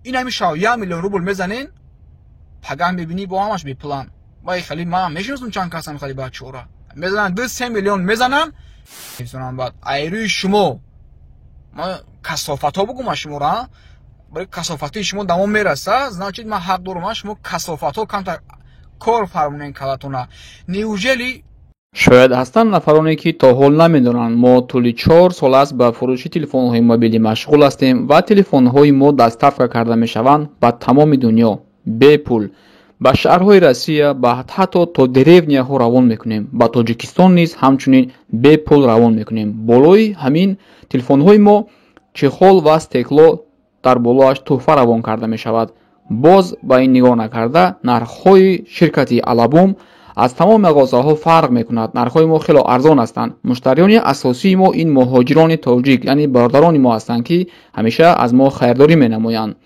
Ин ҳами шав 1 миллион рубл мезанен, пагах мебинӣ бо ҳамаш беплан. Вай хали ман мешиносам чанд касам хали бачора. Мезанан 2-3 миллион мезанан, мезанан баъд айрӯи шумо. Ман касофатҳо бугум аз шуморо, барои касофатҳои шумо давом мераса, значит ман ҳақ дорам, шумо касофатҳо камтар кор фармонен калатона. Неужели шояд ҳастанд нафароне, ки то ҳол намедонанд, мо тӯли 4 сол аст ба фурӯши телефонҳои мобилӣ машғул ҳастем ва телефонҳои мо доставка карда мешаванд ба тамоми дунё бепул. Ба шаҳрҳои Россия, ба ҳатто то деревняҳо равон мекунем, ба Тоҷикистон низ ҳамчунин бепул равон мекунем. Болои ҳамин телефонҳои мо чехол ва стекло дар болоаш тӯҳфа равон карда мешавад. Боз ба ин нигоҳ накарда, нархҳои ширкати Алабум аз тамоми мағозаҳо фарқ мекунад. Нархҳои мо хело арзон ҳастанд. Муштариёни асосии мо ин муҳоҷирони тоҷик, яъне бародарони мо ҳастанд, ки ҳамеша аз мо хайрдорӣ менамоянд.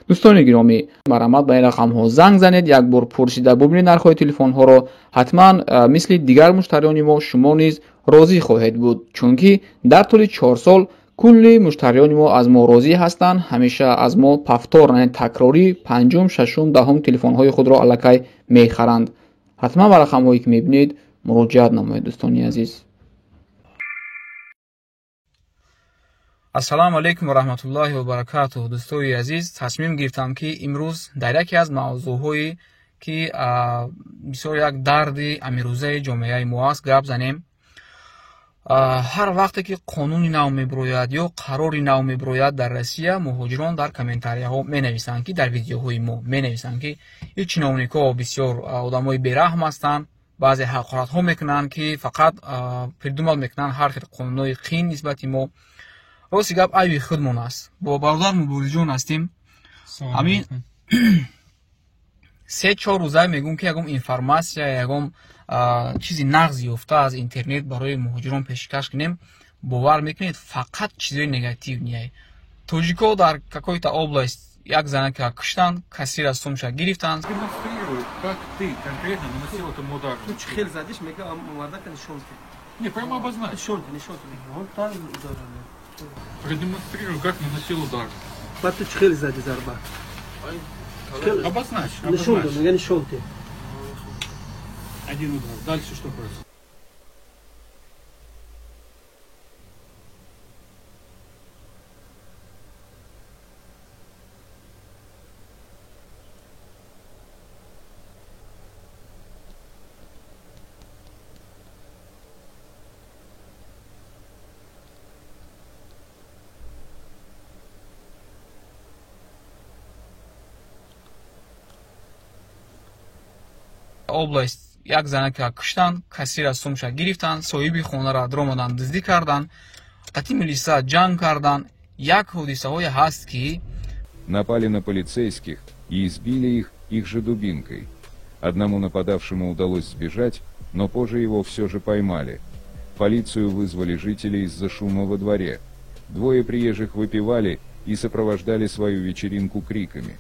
Дӯстони гиромӣ, марҳамат ба ин рақамҳо занг занед, як бор пурсида бубинед нархҳои телефонҳоро. Ҳатман мисли дигар муштариёни мо шумо низ розӣ хоҳед буд, чунки дар тӯли 4 сол кулли муштариёни мо аз мо розӣ ҳастанд. Ҳамеша аз мо пафтор, яъне такрорӣ 5-ум, 6-ум, 10-ум телефонҳои худро аллакай мехаранд. Ҳатман ба рақамҳое ки мебинед муроҷиат намоед, дӯстони азиз. Ассалому алайкум ва раҳматуллоҳи ва баракатуҳ. Дӯстои азиз, тасмим гирифтам, ки имрӯз дар яке аз мавзӯъҳое ки бисёр як дарди амирӯзаи ҷомеаи мо аст гап занем. Ҳар вақте ки қонуни нав мебирояд ё қарори нав мебирояд дар Россия, муҳоҷирон дар комментарияҳо менависанд, ки дар видеоҳои мо менависанд, ки ин чиновникҳо бисёр одамои бераҳм ҳастанд, баъзе ҳақоратҳо мекунанд, ки фақат придумал мекунанд ҳар хел қонунҳои қин нисбати мо. Рости гап айби худмон аст. Бо бародар Муборизҷон ҳастем. Ҳамин 3-4 рӯза мегӯм, ки ягон информатсия, ягон чизи нағз ёфта аз интернет барои муҳоҷирон пешкаш кунем. Бовар мекунед, фақат чизои негативнияй. Тоҷико дар какой-то область як занака куштанд, кассира сумша гирифтанд. Демонстрируй, как ты конкретно наносил этому удар. Ту чӣ хел задиш, мега мардака нишон ки. Не, прямо обозначь. Нишон, нишон. Он там удар. Продемонстрируй, как наносил удар. Баъд ту чӣ хел зади зарба? Обозначь, Нишон обозначь. мега нишон ти. Один удар. Дальше что происходит? Область як занака куштанд, кассира сумша гирифтанд, соҳиби хонаро даромаданд, дуздӣ карданд, қати милиса ҷанг карданд. Як ҳодисаҳое ҳаст, ки напали на полицейских и избили их же дубинкой. Одному нападавшему удалось сбежать, но позже его все же поймали. Полицию вызвали жители из-за шума во дворе. Двое приезжих выпивали и сопровождали свою вечеринку криками.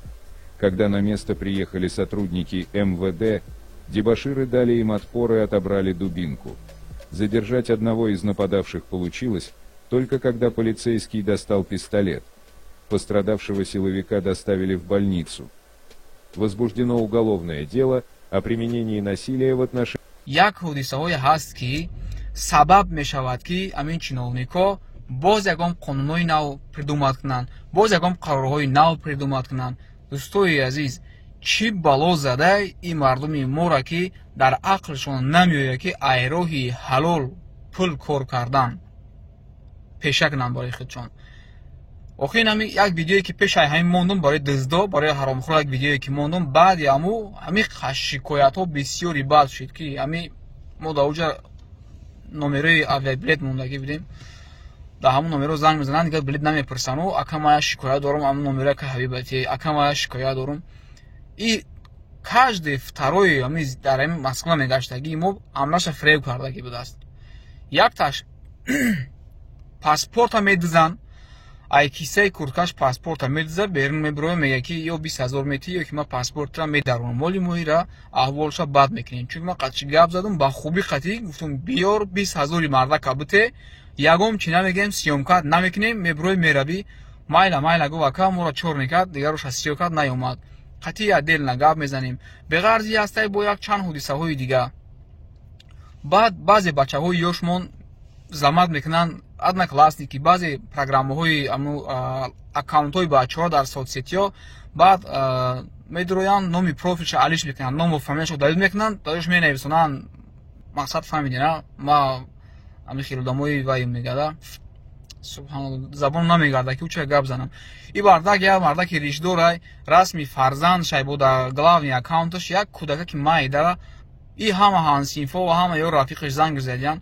Когда на место приехали сотрудники МВД, дебоширы дали им отпор и отобрали дубинку. Задержать одного из нападавших получилось, только когда полицейский достал пистолет. Пострадавшего силовика доставили в больницу. Возбуждено уголовное дело о применении насилия в отношении... Як ҳодисаҳое ҳаст, ки сабаб мешавад, ки ҳамин чиновникҳо боз ягон қонунҳои нав придумат кунанд, боз ягон қарорҳои нав придумат кунанд. Дӯстои азиз, чӣ бало задай ин мардуми моро, ки дар ақлшон намеояд, ки айроҳи ҳалол пул кор кардан пеша кунанд барои худшон. Охир ҳамин як видеое, ки пешаи ҳамин мондум барои дуздо, барои ҳаромхӯр, як видеое, ки мондум, баъди ҳаму ҳамин шикоятҳо бисёри бад шуд, ки ҳамин мо дар оҷа номерои авиабилет мондагӣ будем. Дар ҳамун номеро занг мезананд, дигар билет намепурсанд. Ака, ман як шикоят дорам, ҳамун номеро ака Ҳабибати, ака, ман як шикоят дорам. И каждый второй ҳамин дар ҳамин Москва мегаштагии мо ҳамаша фиреб кардагӣ будааст. Якташ паспорта медизанд, ай кисаи курткаш паспорта медизад, берун мебирояд, мегӯяд, ки ё 20 000 метӣ, ё ки ман паспортра медаронам, моли моира аҳволша бад мекунем. Чунки ман қатъи гап задам, ба хубӣ қатъӣ гуфтам, биёр 20 000 мардака бите, ягон чи намегӯем, съёмка намекунем, мебирои меравӣ. Майла, майла, гуфт ака, моро чор мекард, дигароша сиё кард, наёмад. Қатъи отдельно гап мезанем. Беғарзи ҳастай бо як чанд ҳодисаҳои дига. Баъд баъзе бачаҳои ёшмон замат мекунанд, Одноклассники, баъзе программаҳои аккаунтҳои бачаҳо дар соцсетиҳо. Баъд медуроянд, номи профилша алиш мекунанд, ному фамилияшо далил мекунанд, дарш менависонанд. Мақсад фаҳмидена, ма ами хел одамои вай мегада. Субҳаналло, забон намегарда ки уча гап занам. И бардак як мардаки ришдорай, расми фарзанд шай бо дар главный аккаунташ як кӯдака ки майдара. И ҳама ҳамсинфо ва ҳама ё рафиқаш занг задиян.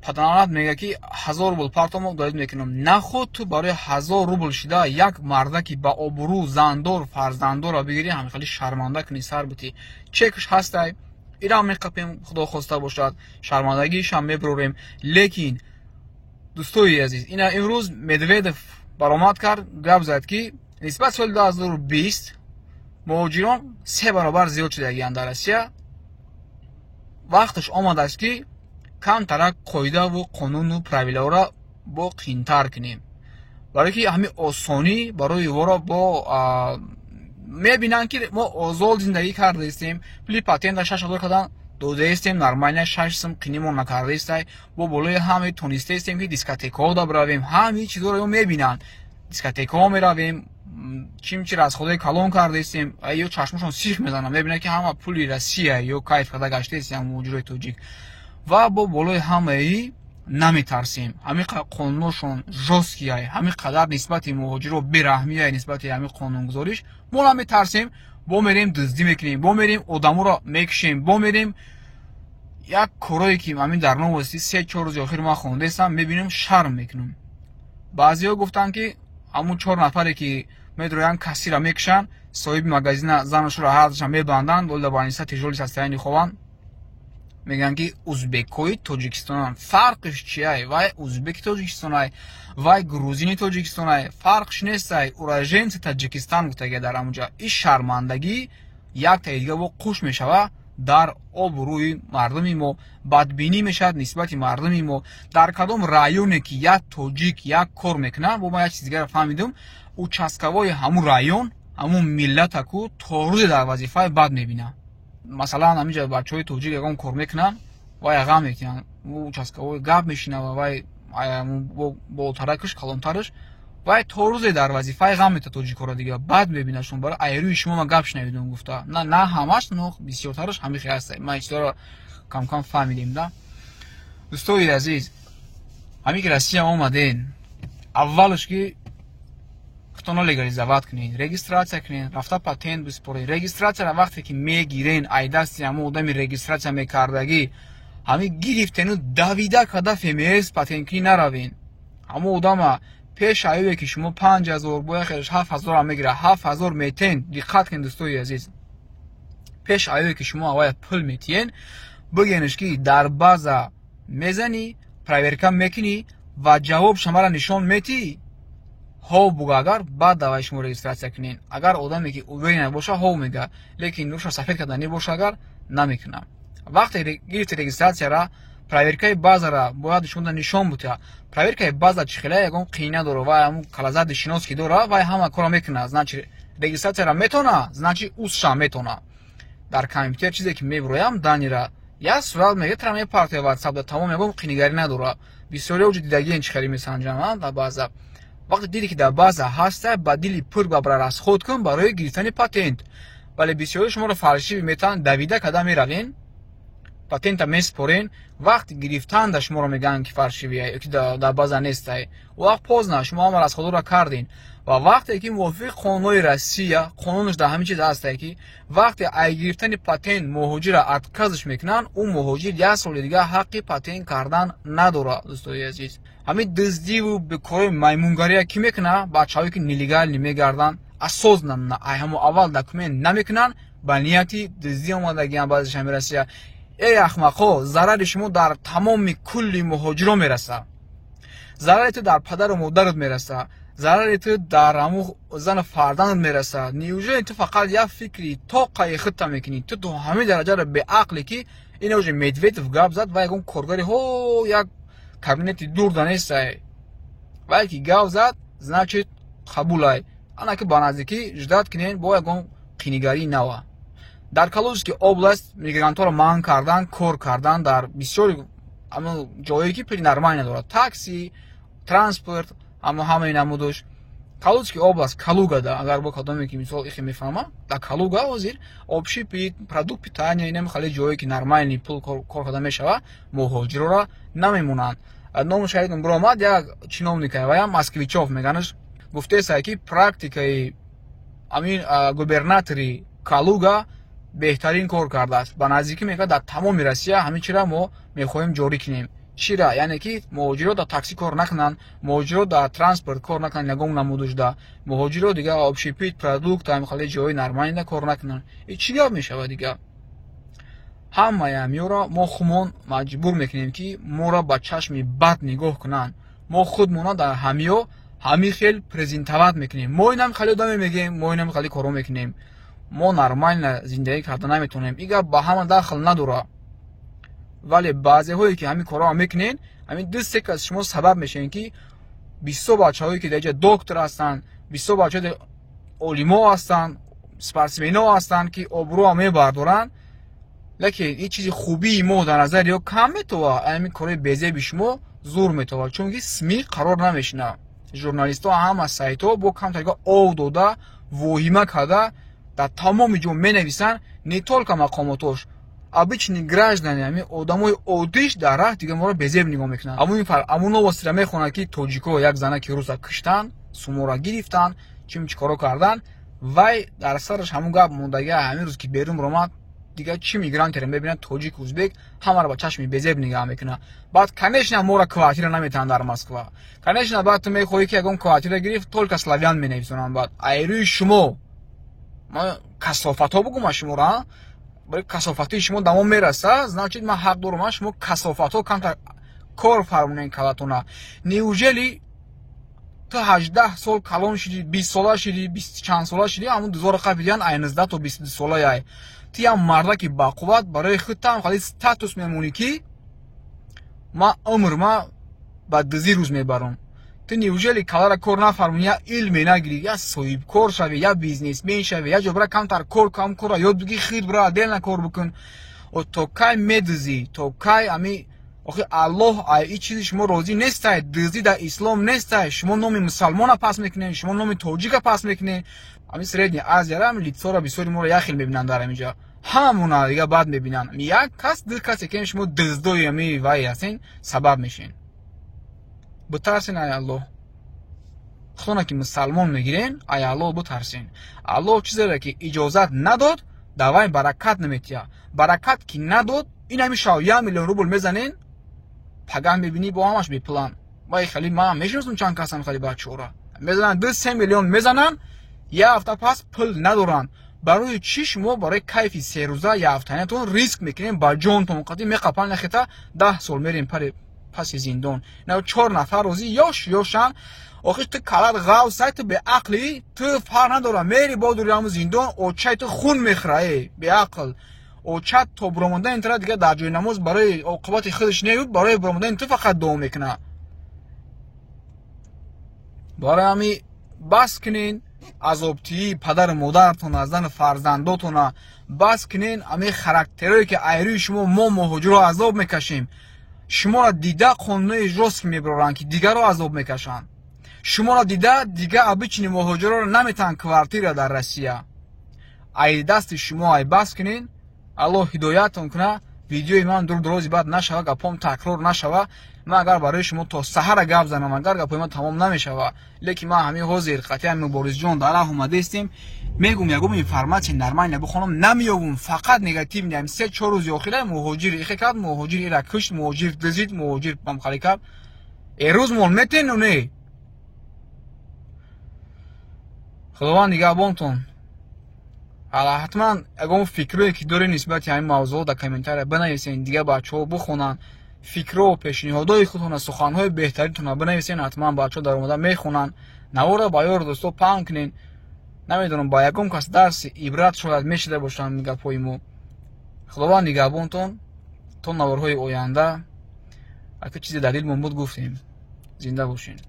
Паданалат мега ки 1000 рубл партомо, удалить мекунам. Наход ту барои 1000 рубл шида як мардаки ба обрӯ, зандор, фарзандорро бигирӣ, ҳамихели шарманда кунӣ, сар битӣ. Чекш ҳастай, ирам меқапем, худо хоста бошад, шармандагиашам мебурорем. Лекин, дӯстои азиз, ина имрӯз Медведев баромад кард, гап зад, ки нисбат соли 2020 муҳоҷирон се баробар зиёд шудагиянд дар Россия. Вақташ омадааст, ки камтарак қоидаву қонуну правилаҳоро бо қиинтар кунем, барое ки ҳамин осонӣ барои воро бо мебинанд, ки мо озод зиндагӣ кардаистем, пули патента 6000 кардан додаистем, нормально шаш сум қинимон накардаистай, бо болои ҳаме тонистаистем, ки дискотекаҳо да биравем. Ҳамин чизҳоро ё мебинанд, дискотекаҳо меравем, чим чи расходҳои калон кардаистем, ё чашмошон сих мезананд, мебинанд, ки ҳама пули Россия ё кайф карда гаштаистем, муҳоҷирои тоҷик. Ва бо болои ҳамаи наметарсем. Ҳамин қонуношон жёсткий ай, ҳамин қадар нисбати муҳоҷиро бераҳмиай, нисбати ҳамин қонунгузориш мо наметарсем. Бо мерем, дуздӣ мекунем, бо мерем, одаморо мекушем, бо мерем як корое, ки ҳамин дар новости 3-4 рӯзи охир ман хондаистам, мебинам, шарм мекунам. Баъзеҳо гуфтанд, ки ҳамун чор нафаре, ки медроянд, кассира мекушанд, соҳиби магазина занашро ҳардаша мебанданд, олда больница тяжёлый состояние хованд, мегӯянд, ки узбекҳои тоҷикистонанд. Фарқиш чиай? Вай узбеки тоҷикистонай, вай грузини тоҷикистонай, фарқш нестай. Уроженцы Таджикистан гуфтага дар ҳамунҷа. Ин шармандагӣ як таи дига бо қуш мешава дар обрӯи мардуми мо, бадбинӣ мешавад нисбати мардуми мо. Дар кадом районе ки як тоҷик як кор мекунад, бо ман як чиз дигарро фаҳмидум: участковой и ҳамун район ҳамун миллатаку то рӯзе дар вазифаи бад мебинад. Масалан, ҳаминҷа бачаҳои тоҷик ягон кор мекунанд, вай ғам мекунанд, участковой гап мешинава, вай болотаракш, калонтараш, вай то рӯзе дар вазифаи ғам мета тоҷикҳоро дига бад мебинадшон. Барои айрӯи шумо ман гап шунавидум гуфта. На ҳамаш, но бисёртараш ҳамин хел ҳаста. Ман чизҳоро камкам фаҳмидем да. Дӯстои азиз, ҳамин ки Россия омаден, аввалш ки худтонро легализовать кунед, регистрация кунед, рафта патент биспоред. Регистрацияро вақте ки мегирен, ай дасти ҳамон одами регистрация мекардагӣ, ҳамин гирифтену давида карда ФМС патенткунӣ наравен. Ҳамон одама пеш аюе, ки шумо 5000, боя хелаш 7000-ам мегира, 7000 метен. Диққат кунед, дӯстои азиз, пеш аюе, ки шумо аввая пул метиҳен, бигенеш, ки дар база мезанӣ, проверка мекунӣ ва ҷавоб шамара нишон метиҳӣ. Ҳов буга агар, баъд давай шумо регистрация кунед. Агар одаме, ки уверен боша, ҳов мега, лекин нурша сафед карда небоша агар, намекунам. Вақте гирифти регистрацияра, проверкаи базара бояд шумо нишон бутя. Проверкаи база чӣ хела, ягон қиин надора. Вай ҳамун калазади шинос ки дора, вай ҳама корро мекуна. Значит, регистрацияра метона, значит, усша метона. Дар компютер чизе ки мебуроям, данира як сурат мегиртара, мепартоя ватсап да, тамом, ягон қинигарӣ надора. Бисёриҳо уҷо дидагиен, чӣ хеле месанҷам дар база. Вақте диде, ки дар база ҳаста, ба дили пур бабра расход кун барои гирифтани патент. Вале бисёри шуморо фальшивый метаванд, давида када меравен, патента меспорен, вақти гирифтанда шуморо мегӯянд, ки фальшивый ё ки дар база нестай. Вақт поздно, шумо ҳама расходҳоро кардин. Ва вақте ки мувофиқи қонунҳои Россия, қонунаш дар ҳамин чиз ҳастае, ки вақте ай гирифтани патент муҳоҷирро отказ ш мекунанд, ӯ муҳоҷир як соли дигар ҳаққи патент кардан надорад. Дӯстои азиз, ҳамин дуздиву корҳои маймунгария кӣ мекунад? Бачаҳое, ки нелегально мегарданд, осознанно, ай ҳамо аввал документ намекунанд, ба нияти дуздӣ омадагиан баъзеш ҳами Россия. Эй ахмақҳо, зарари шумо дар тамоми кулли муҳоҷирон мерасад. Зарари ту дар падару модарат мерасад, зарари ту дар ҳамун зану фарзандат мерасад. Неужели ту фақат як фикри тоқаи худта мекунӣ? Ту то ҳамин дараҷаро беақле, ки ин уже Медведев гап зад ва ягон коргари ҳо як кабинети дурда нестай. Вай ки гап зад, значит, Қабулай. Ана ки ба наздикӣ ждать кунен бо ягон қинигарии нава. Дар Калужский область мигрантҳоро манъ кардан, кор кардан дар бисёри ҷое ки пули нормалӣ надорад. Такси, транспорт, аммо ҳамаи намудош. Калужский область, Калугада, агар бо кадоме ки мисол ихе мефаҳма, дар Калуга ҳозир общепит, продукт питания, инам хеле ҷое ки нормальный пул кор карда мешава, муҳоҷирора намемонанд. Ному шаҳидон биромад як чиновника, вая Москвичов меганаш, гуфтеса ки практикаи амин губернатори Калуга беҳтарин кор кардааст. Ба наздикӣ мегӯяд, дар тамоми Россия ҳамин чира мо мехоҳем ҷорӣ кунем. Чира? Яъне ки муҳоҷиро дар такси кор накунанд, муҳоҷиро дар транспорт кор накунанд, ягон намудушда, муҳоҷиро дига общепит, продукт, ҳамин хеле ҷои нормалида кор накунанд. И чӣ гап мешавад дига? Ҳамаи ҳамиёро мо хумон маҷбур мекунем, ки моро ба чашми бад нигоҳ кунанд. Мо худмона дар ҳамиё ҳамин хел презентовать мекунем. Мо инам хеле одаме мегӯем, мо инам хеле коро мекунем. Мо нормально зиндагӣ карда наметавонем. Ин гап ба ҳама дахл надорад. Вале баъзеҳое ки ҳамин корҳоро мекунед, ҳамин ду се кас шумо сабаб мешавед, ки бисёр бачаҳое ки дар ҷа доктор ҳастанд, бисёр бачаҳое олимо ҳастанд, спортсмено ҳастанд, ки обрӯро мебардоранд, лекин ин чизи хубии мо дар назари ё кам метова, ҳамин корҳои безеби шумо зур метова, чунки СМИ қарор намешинад. Журналистҳо ҳама сайтҳо бо камтар ов дода, воҳима карда, дар тамоми ҷо менависанд, не только мақомотош, обычный граждане, ҳамин одамои оддиш дар раҳ дига моро безеб нигоҳ мекунанд. Амун новостиро мехонад, ки тоҷико як занаки руса киштанд, сумора гирифтанд, чим чӣ коро карданд, вай дар сараш ҳамун гап мондага. Ҳамин рӯз ки берун ромад, дига чӣ мигрантеро мебинад, тоҷик, узбек, ҳамаро ба чашми безеб нигаҳ мекунад. Баъд, конечно, моро квартира наметаҳанд дар Москва. Конечно, баъд ту мехоҳӣ ки ягон квартира гирифт, только славян менависонанд. Баъд айрӯи шумо ма касофатҳо бугум, шуморо барои касофатии шумо давом мераса, значит, ман ҳақ дорам. Шумо касофатҳо камтар кор фармонен калатона. Неужели ту 18 сол калон шидӣ, 20 сола шидӣ, бисту чанд сола шидӣ, ҳамун дузоро қапидиян, ай 19 то 22 сола яй, ту ям мардаки бақувват, барои худтам хали статус мемонӣ, ки ман умр ма ба дузӣ рӯз мебарам. Ту неужели калара кор нафармонӣ, я илме нагирӣ, я соҳибкор шавӣ, я бизнесмен шавӣ, я ҷо бира камтар кор кам, корра ёд бигӣ, хид бира отдельно кор бикун. То кай медузӣ? То кай ами? Охи Аллоҳ ай и чизи шумо розӣ нестай. Дуздӣ дар ислом нестай. Шумо номи мусалмона пас мекунед, шумо номи тоҷика пас мекунед. Ами Средняя Азияра лицора бисёри моро як хел мебинанд. Дар амиҷа ҳамамона дига бад мебинанд. Як кас, ду касе ки шумо дуздои ами вай ҳастен, сабаб мешен. Битарсен ай Аллоҳ. Худона ки мусалмон мегирен, ай Аллоҳ битарсен. Аллоҳ чизере ки иҷозат надод, дар вай баракат наметиҳад. Баракат ки надод, ин ҳами шав 1 миллион рубл мезанен, пагаҳ мебинӣ бо ҳамаш беплан. Вай хеле ман мешиносам чанд касам, хеле бачаҳора мезананд, 2-3 миллион мезананд, як ҳафта пас пул надоранд. Барои чӣ шумо барои кайфи серӯза, як ҳафтаинатон риск мекунем, ба ҷонтон қати меқапан, нахета 10 сол мерем пари паси зиндон. На чор нафар розӣ ёш ёшан. Охир ту калат ғавсай, ту беақлӣ, ту фарқ надора, мери бодури ҳаму зиндон, очай ту хун мехӯра. Э беақл, очат то буромадани тура дига дар ҷои намоз барои оқибати худаш неюд, барои буромадани ту фақат дуо мекунад. Барои ҳами бас кунен азобтии падару модаратона, зану фарзандотона. Бас кунен ҳамин характерое ки айрӯи шумо мо муҳоҷиро азоб мекашем. Шуморо дида қонунои жёсткий мебароранд, ки дигарро азоб мекашанд. Шуморо дида дига обычный муҳоҷироро наметаҳанд квартира дар Россия. Ай дасти шумо ай. Бас кунен, Аллоҳ ҳидоятон куна. Видеои ман дур дурози баъд нашава, гапом такрор нашава. Ман агар барои шумо то саҳара гап занам, агар гапои ман тамом намешава, лекин ман ҳамин ҳозир қатъиян Муборизҷон дар раҳ омадаистем, мегум ягон информация нормальная бихонам, намеёбум, фақат негативный. Ҳами 3-4 рӯзи охира муҳоҷир ихе кард, муҳоҷир ира кушт, муҳоҷир дизид, муҳоҷир бамхалӣ кард. Эрӯз мол метену не. Худованд нигаҳбонтон. Ҳала ҳатман ягон фикрое ки доред нисбати ҳамин мавзӯъ, дар комментария бинависен, дигар бачаҳо бихонанд. Фикру пешниҳодҳои худтона, суханҳои беҳтаринтона бинависен, ҳатман бачаҳо дар омода мехонанд. Наворо ба ёру дӯсто паҳн кунед. Намедонам, ба ягон кас дарси ибрат шояд мешида бошанд гапҳои мо. Худованд нигаҳбонтон то наворҳои оянда. Ака чизе дар дилмон буд, гуфтем. Зинда бошед.